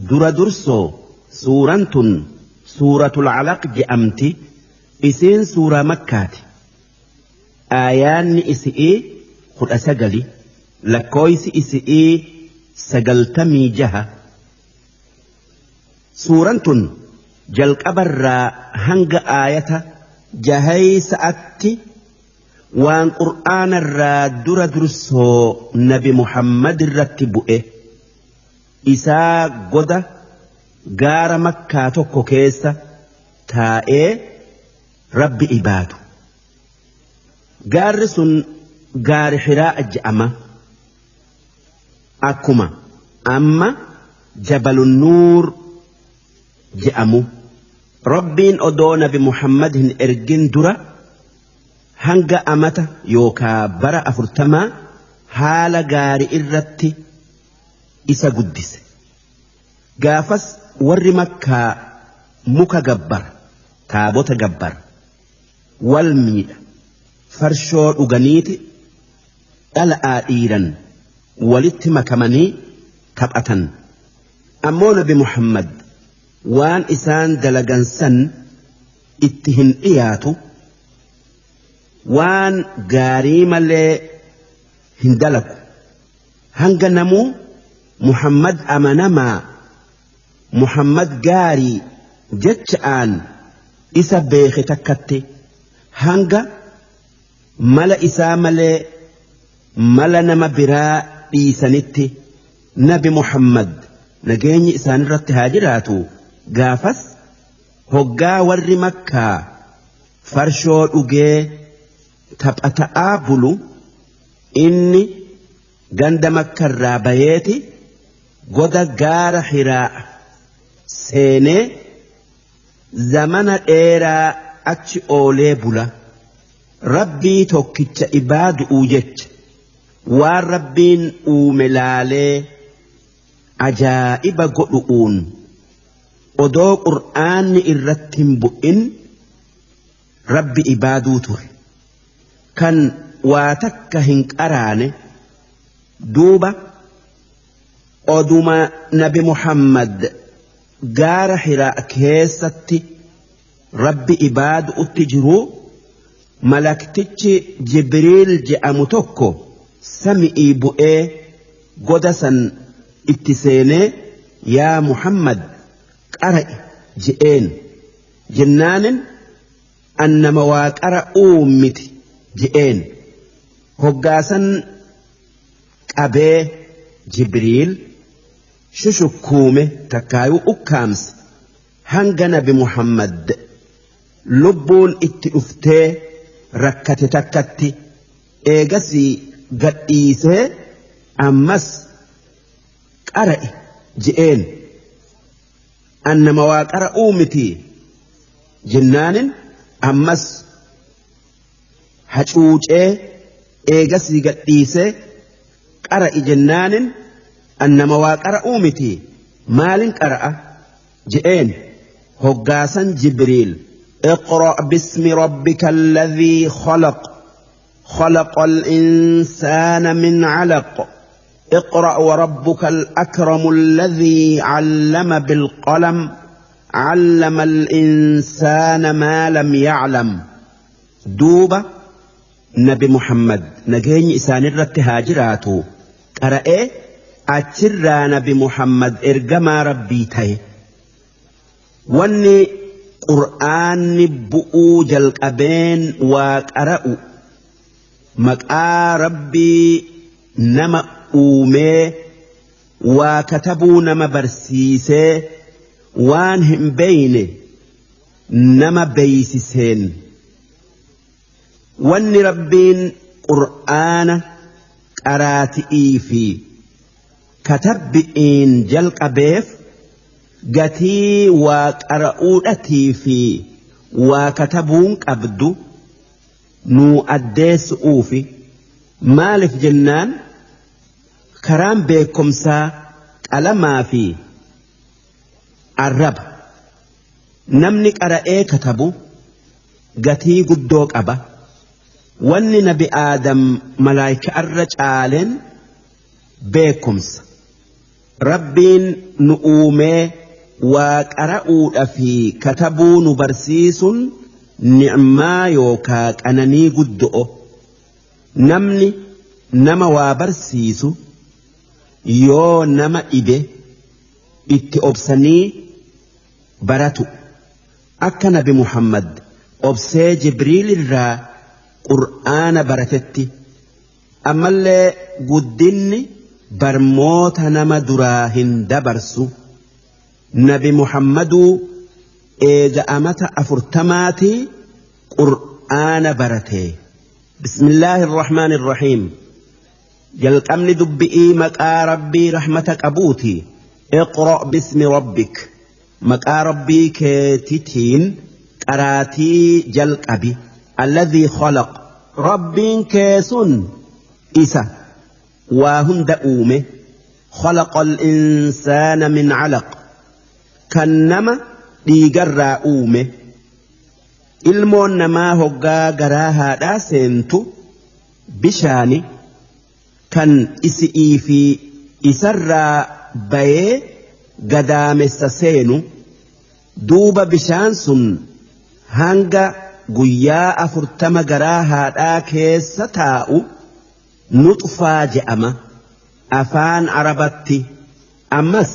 Dura dursoo suuraan tun suuratul calaq je'amti. Isiin suuraa makkaati. Aayaanni isi'ii 19, lakkooysi isi'ii 96. Suuraan tun jalqabarraa hanga aayata jahaysa'atti waan qur'aanarraa dura dursoo nabi Muhammad irratti bu'e isaa goda gaara makkaa tokko keessa taa'ee rabbi ibaadu. Gaarri sun gaari Hiraa'a je'ama. Akkuma amma Jabalun Nuur je'amu. Rabbiin odoo nabi Muhammad hin ergin dura hanga amata yookaa bara 40 haala gaari irratti isa guddise. Gaafas warri makkaa muka gabbara, taabota gabbara, wal miidha, farshoo dhuganiiti dhala'aa dhiiran walitti makamanii taphatan. Ammoo nabi Muhammad waan isaan dalagan san itti hin dhiyaatu, waan gaarii malee hin dalagu. Hanga namuu Muhammad amanamaa, Muhammad gaarii jecha'aan isa beeke takkatti hanga mala isaa malee mala nama biraa dhiisanitti nabi Muhammad nageenyi isaanirratti haa jiraatu gaafas hoggaa warri makkaa farshoo dhugee taphata'aa bulu inni ganda makkarraa bayeeti goda gaara Hiraa seenee zamana dheeraa achi oolee bula. Rabbii tokkicha ibaadu'uu jecha waan rabbiin uume laalee ajaa'iba godhu'uun odoo qur'aanni irratti hin bu'in rabbi ibaaduu ture. Kan waa takka hin qaraane duuba oduma nabi Muhammad gaara Hiraa keessatti rabbi ibaadu'utti jiruu malaktichi Jibriil je'amu tokko sami'ii bu'ee goda san itti seenee yaa Muhammad qara'i je'een jennaanin an nama waa qara'uu miti je'een hoggaasan qabee Jibriil shushukkuume takkaayuu ukkaamse hanga nabi Muhammad lubbuun itti dhuftee rakkate takkatti eegasii gadhiisee ammas qara'i je'een an nama waa qara'uu miti jennaanin ammas hacuucee eegasii gadhiisee qara'i jennaanin an nama waa qara'uu miti maalin qara'a je'een hoggaasan Jibriil اقرأ باسم ربك الذي خلق خلق الإنسان من علق اقرأ وربك الأكرم الذي علم بالقلم علم الإنسان ما لم يعلم دوبة نبي محمد نجيني إسان الرت هاجراتو قرأ أترى نبي محمد إرجما ربي تي واني قرآن بؤو jalqabeen waa qara'u maqaa rabbii nama uumee waa katabuu nama barsiisee waan hin beeyne nama beeysiseen wanni rabbiin qur'aana qaraati'ii fi katabbi'iin jalqabeef gatii waa qara'uudhatii fi waa katabuun qabdu nuu addeessu'uufi maaliif jennaan karaan beekumsaa qalamaa fi arraba namni qara'ee katabu gatii guddoo qaba wanni nabi aadam malaayika'arra caaleen beekumsa. Rabbiin nu uumee waa qara'uudha fi katabuu nu barsiisuun ni'maa yookaa qananii guddo'o. Namni nama waa barsiisu yoo nama dhibe itti obsanii baratu. Akka nabi Muhammad obsee Jibriil irraa qur'aana baratetti. Ammallee guddinni barmoota nama duraa hin dabarsu. Nabi Muhammaduu eega amata 40maatii qur'aana barate. Bismillaahi irrahmaani irrahiim. Jalqabni dubbi'ii maqaa Rabbii rahmata qabuuti. Iqra' bismi rabbik. Maqaa Rabbii keetitiin qaraatii jalqabi. Alladhii khalaq. Rabbiin kee sun isa waa hunda uume. Khalaqal insaana min calaq. Kan nama dhiigarraa uume. Ilmoon namaa hoggaa garaa haadhaa seentu bishaani kan isi'ii fi isarraa bayee gadaamessa seenu. Duuba bishaan sun hanga guyyaa 40 garaa haadhaa keessa taa'u nuxfaa je'ama afaan Arabatti. Ammas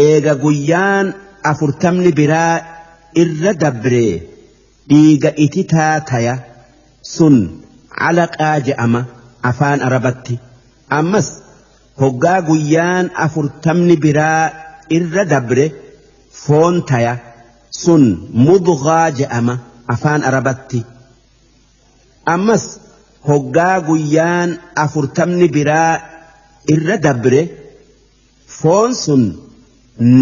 eega guyyaan 40 biraa irra dabree dhiiga ititaa taya, sun calaqaa je'ama afaan Arabatti. Ammas hoggaa guyyaan 40 biraa irra dabre foon taya, sun mudghaa je'ama afaan Arabatti. Ammas hoggaa guyyaan 40 biraa irra dabre foon sun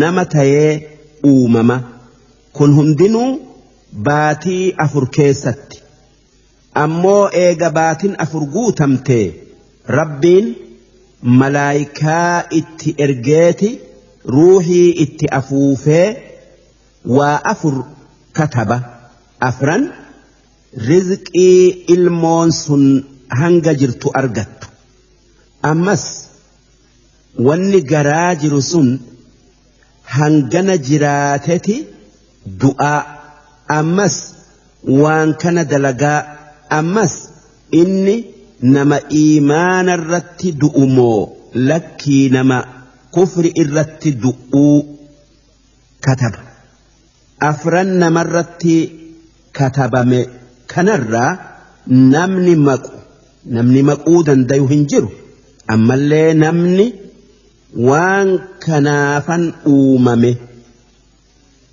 nama tayee uumama. Kun hundinuu baatii 4 keessatti. Ammoo eega baatin 4 guutamte Rabbiin malaayikaa itti ergeeti ruuhii itti afuufee waa 4 kataba. Afran rizqii ilmoon sun hanga jirtu argattu. Ammas wanni garaa jiru sun hangana jiraateti du'aa. Ammas waan kana dalagaa. Ammas inni nama iimaana irratti du'u moo lakkii nama kufri irratti du'uu kataba. Afran namarratti katabame kanarraa namni maqu namni maquu dandayu hin jiru. Ammallee namni waan kanaafan uumame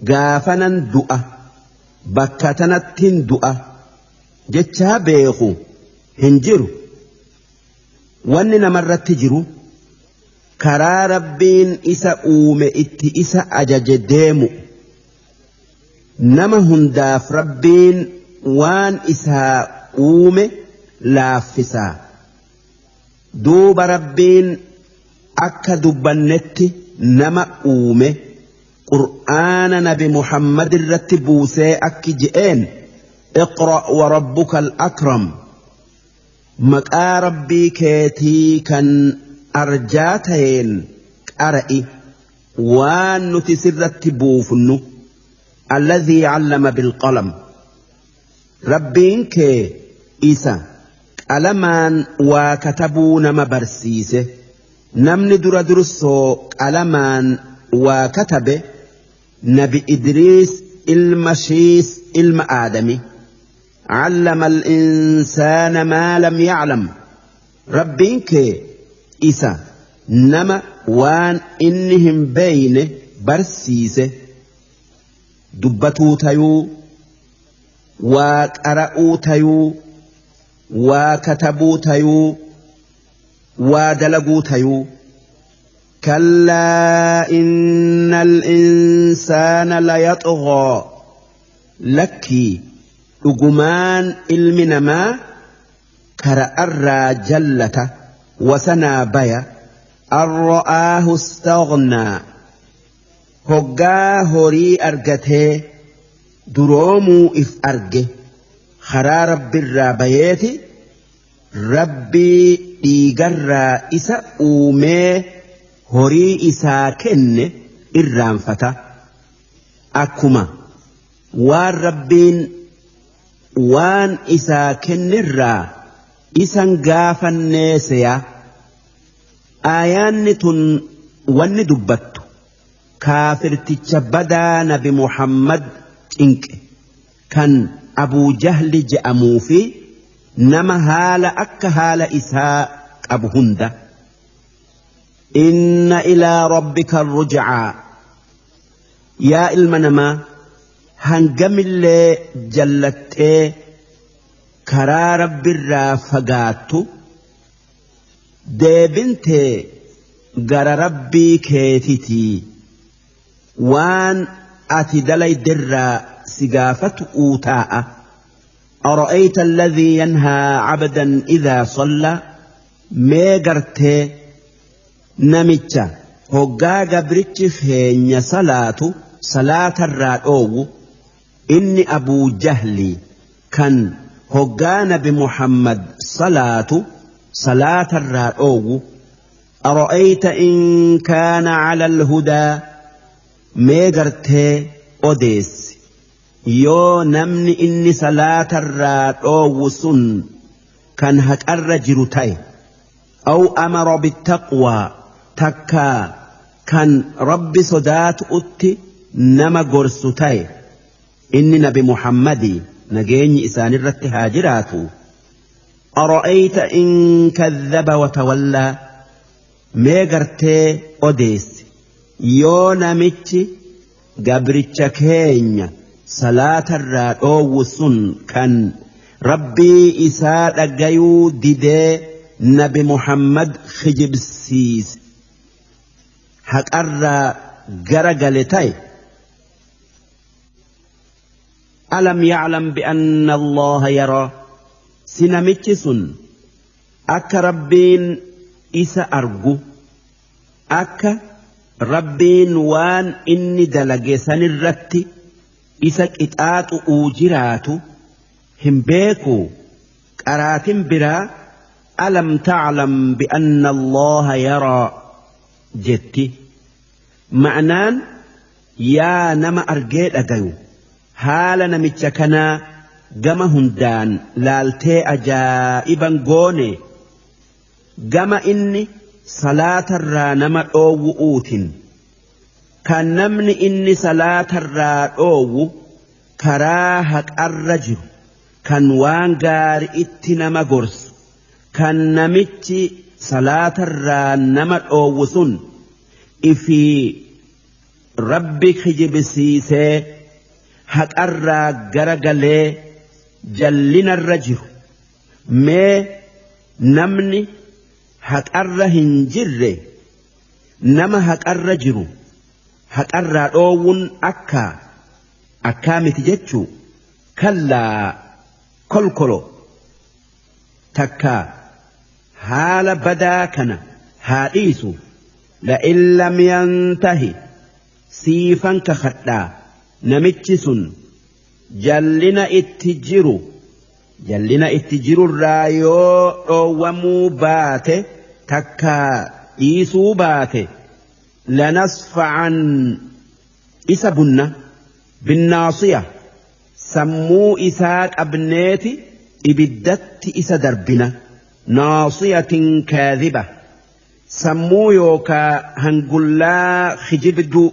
gaafanan du'a bakka tanattin du'a jechaa beeku hin jiru. Wanni namarratti jiru karaa Rabbiin isa uume itti isa ajaje deemu. Nama hundaaf Rabbiin waan isaa uume laaffisaa. Duuba Rabbiin akka dubbannetti nama uume qur'aana nabi Muhammad irratti buusee akki je'een: iqra' wa rabbuka al-akram. Maqaa Rabbii keetii kan arjaa ta'een qara'i waan nuti sirratti buufnu. Alladhii 'allama bilqalam. Rabbiin kee isa qalamaan waa katabuu nama barsiise. Namni dura dursoo qalamaan waa katabe nabi Idriis ilma Shiis ilma Aadami. 'Allama al-insaana maa lam ya'lam. Rabbiin kee isa nama waan inni hin beeyne barsiise. Dubbatuu tayuu, waa qara'uu tayuu, waa katabuu tayuu, waa dalaguu tayuu. Kallaa innal insaana layaxghaa. Lakkii, dhugumaan ilmi namaa kara'arraa jallata, wasanaa baya. Arra'aahu istaghnaa. Hoggaa horii argatee duroomuu if arge karaa Rabbirraa bayeeti Rabbii dhiigarraa isa uumee horii isaa kenne irraanfata akkuma waan Rabbiin waan isaa kennerraa isan gaafannee seya. Aayaanni tun wanni dubbattu kaafirticha badaa nabi Muhammad cinqe kan Abuu Jahli je'amuu fi nama haala akka haala isaa qabu hunda. Inna ilaa rabbika ruj'aa. Yaa ilma namaa, hangamillee jallattee karaa Rabbirraa fagaattu, deebintee gara Rabbii keetitii waan ati dalayderraa si gaafatu'uu taa'a. أرأيت الذي ينهى عبدا إذا صلى mee gartee namicha hoggaa gabrichi feenya salaatu salaatarraa dhoowwu? Inni Abuu Jahli kan hoggaa nabi Muhammad salaatu salaatarraa dhoowwu. أرأيت إن كان على الهدى mee gartee odeessi yoo namni inni salaatarraa dhoowwu sun kan haqarra jiru ta'e, أو أمر بالتقوى takkaa kan Rabbi sodaatu'utti nama gorsu ta'e. Inni nabi Muhammadii, nageenyi isaanirratti haa jiraatu. أرأيت إن كذب وتولى mee gartee odeessi yoo namichi gabricha keenya salaatarraa dhoowwu sun kan Rabbii isaa dhagayuu didee nabi Muhammad kijibsiise haqarraa gara gale ta'e. ألم يعلم بأن الله يرى si namichi sun akka Rabbiin isa argu, akka Rabbiin waan inni dalage sanirratti isa qixaaxu'uu jiraatu hin beeku? Qaraatin biraa ألم تعلم بأن الله يرى jetti. Ma'naan yaa nama argee dhagayu, haala namicha kanaa gama hundaan laaltee ajaa'iban goone, gama inni salaatarraa nama dhoowwu'uutin kan namni inni salaatarraa dhoowwu karaa haqarra jiru, kan waan gaari'itti nama gorsu, kan namichi salaatarraa nama dhoowwu sun ifii Rabbi kijibsiisee haqarraa garagalee jallinarra jiru. Mee namni haqarra hin jirre nama haqarra jiru haqarraa dhoowwun akka akkaa miti jechuu. Kallaa, kolkolo takka, haala badaa kana haa dhiisu. لئن لم ينته siifan kakadhaa, namichi sun jallina itti jirurraa yoo dhoowwamuu baate takka dhiisuu baate, لنسفعا isa bunna, بالناصية sammuu isaa qabneeti ibiddatti isa darbina, ناصية كاذبة sammuu yookaa hangullaa kijibdu,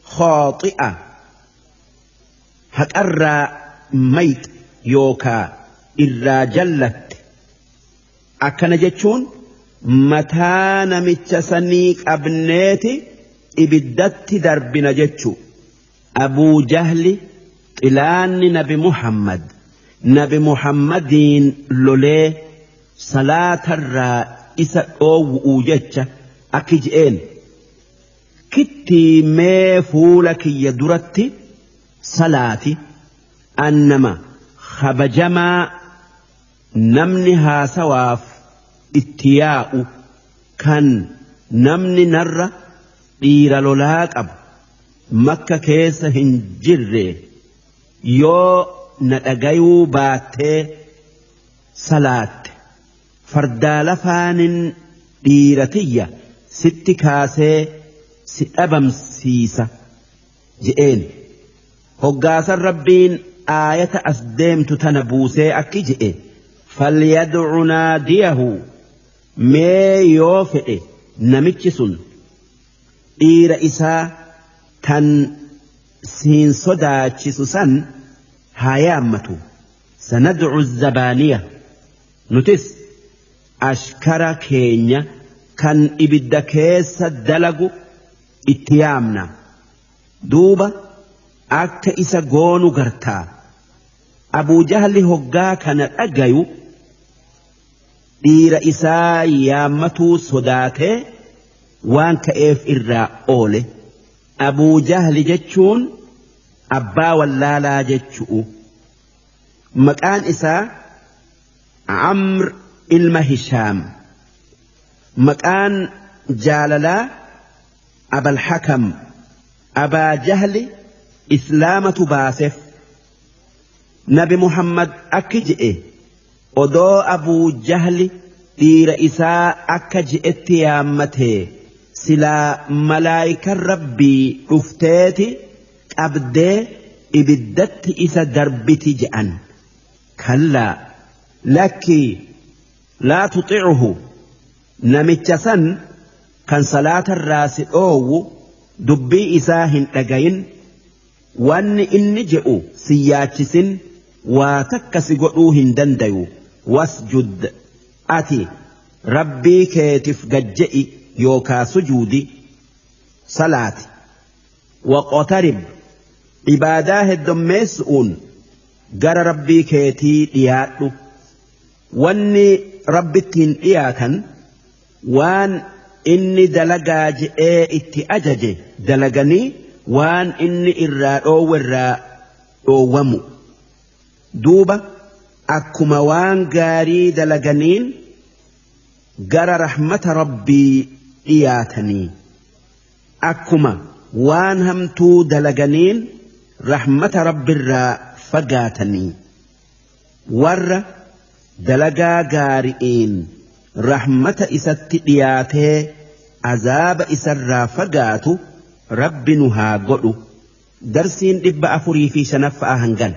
خاطئة haqarraa mayx yookaa irraa jallatte. Akkana jechuun mataa namicha sanii qabneeti ibiddatti darbina jechu. Abuu Jahli xilaanni nabi Muhammad nabi Muhammadiin lolee salaatarraa isa dhoowwu'uu jecha akki je'een: kittii mee fuula kiyya duratti salaati, annama kabajamaa namni haasawaaf itti yaa'u, kan namni narra dhiira lolaa qabu Makka keessa hin jirre, yoo na dhagayuu baattee salaatte fardaa lafaanin dhiira tiyya Sitti kaasee si dhabamsiisa je'een. Hoggaasan Rabbiin aayata as deemtu tana buusee akki je'e: falyadcu naadiyahu, mee yoo fedhe namichi sun dhiira isaa tan siin sodaachisu san haa yaammatu. Sanadcu zabaaniya, nutis ashkara keenya kan ibidda keessa dalagu itti yaamna, duuba akka isa goonu gartaa. Abuu Jahli hoggaa kana dhagayu dhiira isaa yaammatuu sodaatee waan ka'eef irraa oole. Abuu Jahli jechuun abbaa wallaalaa jechu'u. Maqaan isaa Amr ilma Hishaam. Maqaan jaalalaa Abalhakam. Abaa Jahli Islaamatu baasef. Nabi Muhammad akki je'e: odoo Abuu Jahli dhiira isaa akka je'etti yaammatee, silaa malaayikan Rabbii dhufteeti qabdee ibiddatti isa darbiti je'an. Kallaa, lakkii, laa tuxicuhu, namicha san kan salaatarraa si dhoowwu dubbii isaa hin dhagayin, wanni inni je'u si yaachisin, waa takka si godhuu hin dandayu. Wasjud, ati Rabbii keetif gajje'i yookaa sujuudi salaati. Waqtarib, ibaadaa heddommeessu'uun gara Rabbii keetii dhiyaadhu. Wanni Rabbittiin dhiyaatan waan inni dalagaa je'ee itti ajaje dalaganii, waan inni irraa dhoowwe irraa dhoowwamu. Duuba akkuma waan gaarii dalaganiin gara rahmata Rabbii dhiyaatanii, akkuma waan hamtuu dalaganiin rahmata Rabbirraa fagaatanii. Warra dalagaa gaari'iin rahmata isatti dhiyaatee azaaba isarraa fagaatu Rabbi nu haa godhu. Darsiin 405ffa'a hangan.